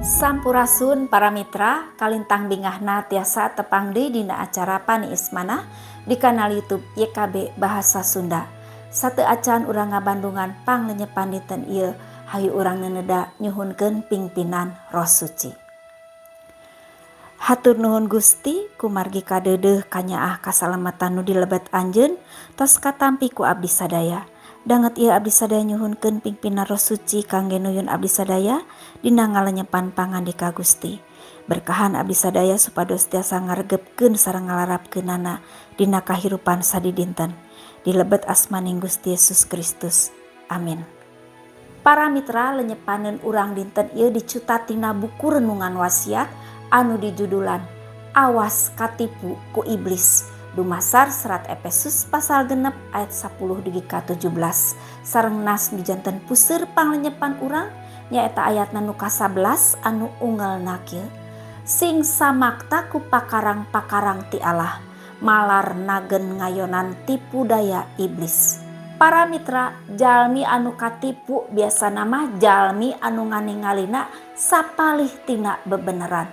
Sampurasun para mitra, kalintang bingahna tiasa tepang deui dina acara Paniis Manah di kanal YouTube YKB Bahasa Sunda. Sateuacan urang ngabandungan panglenyepan dinten ieu, hayu urang neneda nyuhunkeun pingpinan Roh Suci. Hatur nuhun Gusti, kumargi kadeudeuh kanyaah kasalamatan nu dilebet anjeun tos katampi ku abdi sadaya. Danget ieu abdi sadaya nyuhunkeun pingpinan Roh Suci kangge nuyun abdi sadaya dina ngalenyepan pangandika Gusti. Berkahan abdi sadaya supados tiasa ngaregepkeun sareng ngalarapkeunana dina kahirupan sadidinten. Dilebet asmaning Gusti Yesus Kristus. Amin. Para mitra, lenyepaneun urang dinten ieu dicutat tina buku Renungan Wasiat anu dijudulan Awas Katipu ku Iblis, dumasar serat Efesus pasal 6 ayat 10 dugi ka 17, sareng nas nu janten puseur panglenyepan urang nyaeta ayatna nu ka-11 anu unggelna kieu: "Sing samakta ku pakarang-pakarang ti Allah, malar nagen ngayonan tipu daya iblis." Para mitra, jalmi anu katipu biasana mah jalmi anu nganingalina sapalih tina bebeneran.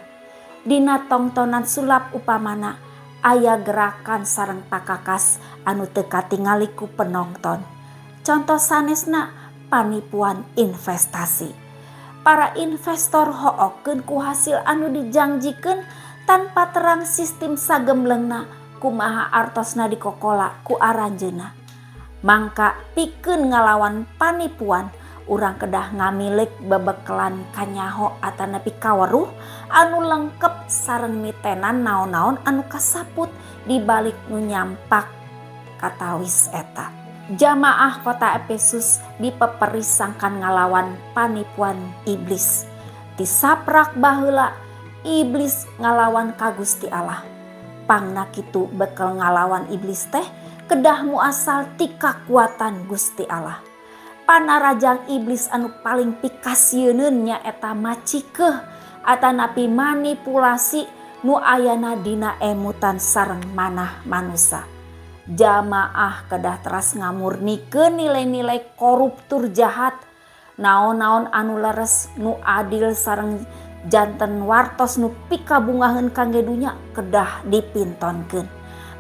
Dina tongtonan sulap upamana, aya gerakan sareng pakakas anu teu katingali ku penonton. Contoh sanesna, panipuan investasi. Para investor hookeun ku hasil anu dijangjikeun tanpa terang sistem sagemblengna kumaha artosna dikokola ku aranjeunna. Mangka pikeun ngalawan panipuan, urang kedah ngamilik bebekelan kanyaho atanapi kaweruh anu lengkep sareng mitenan naon-naon anu kasaput di balik nu nyampak katawis eta. Jamaah kota Efesus dipeperis sangkan ngalawan panipuan iblis. Tisaprak baheula iblis ngalawan ka Gusti Allah. Pangna kitu, bekel ngalawan iblis teh kedah muasal ti kakuatan Gusti Allah. Panarajang iblis anu paling pikasieuneun nyaeta macikeuh atanapi manipulasi nu ayana dina emutan sareng manah manusa. Jamaah kedah teras ngamurnikeun nilai-nilai koruptur jahat. Naon-naon anu leres, nu adil, sareng janten wartos nu pikabungaheun kangge dunya kedah dipintonkeun.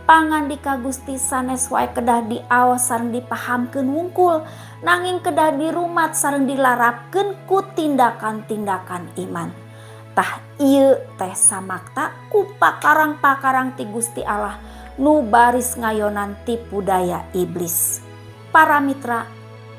Pangandika Gusti sanes wae kedah diaos sareng dipahamkeun wungkul, nanging kedah dirumat sareng dilarapkeun ku tindakan-tindakan iman. Tah, ieu teh samakta ku pakarang-pakarang ti Gusti Allah nu baris ngayonan tipu daya iblis. Para mitra,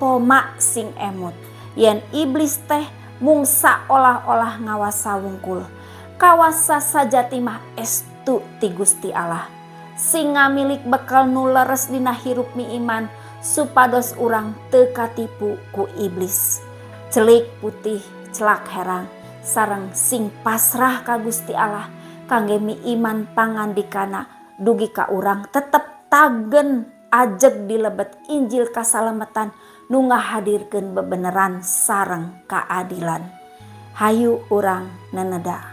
poma sing emut yen iblis teh mung saolah-olah ngawasa wungkul. Kawasa sajati mah estu ti Gusti Allah. Sing ngamilik bekal nu leres dina hirup mi iman supados urang teu katipu ku iblis. Celik putih celak herang sareng sing pasrah ka Gusti Allah kangge mi iman pangandikana dugi ka urang tetep tagen ajeg di lebet Injil kasalamatan nu ngahadirkeun bebeneran sareng keadilan. Hayu urang neneda.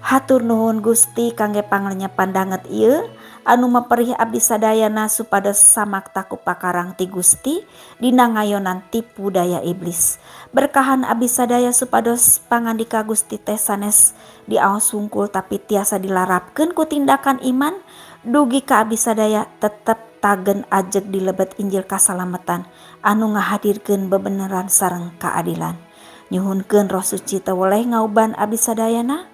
Hatur nuhun Gusti kangge panglenyepan danget ieu anu meperih abdi sadayana supados samakta ku pakarang ti Gusti dina ngayonan tipu daya iblis. Berkahan abdi sadaya supados pangandika Gusti teh sanes diaos wungkul, tapi tiasa dilarapkeun ku tindakan iman dugi ka abdi sadaya tetep tagen ajeg di lebet Injil kasalamatan anu ngahadirkeun bebeneran sareng keadilan. Nyuhunkeun Roh Suci teu weleh ngauban abdi sadayana.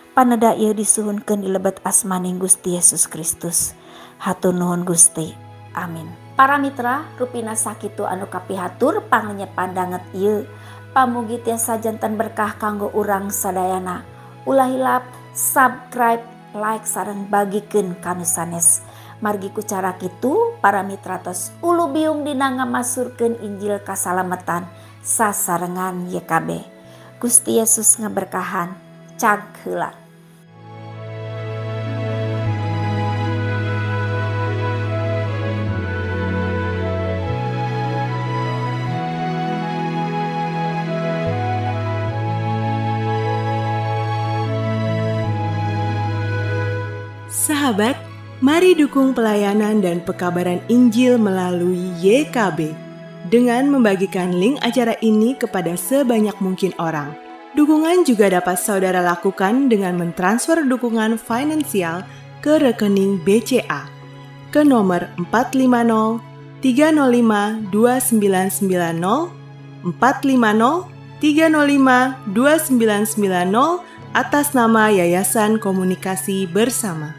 Paneda ieu disuhunkeun di lebet asmaning Gusti Yesus Kristus. Hatur nuhun, Gusti. Amin. Para mitra, rupina sakitu anu kapihatur panglenyepan danget ieu. Pamugi tiasa janten berkah kanggo urang sadayana. Ulah hilap subscribe, like, sareng bagikeun ka nu sanes. Margi ku cara kitu para mitra tos ulubiung dina ngamasurkeun Injil kasalamatan sasarengan YKB. Gusti Yesus ngaberkahan. Cag heula. Sahabat, mari dukung pelayanan dan pekabaran Injil melalui YKB dengan membagikan link acara ini kepada sebanyak mungkin orang. Dukungan juga dapat saudara lakukan dengan mentransfer dukungan finansial ke rekening BCA ke nomor 450 305 2990 450 305 2990 atas nama Yayasan Komunikasi Bersama.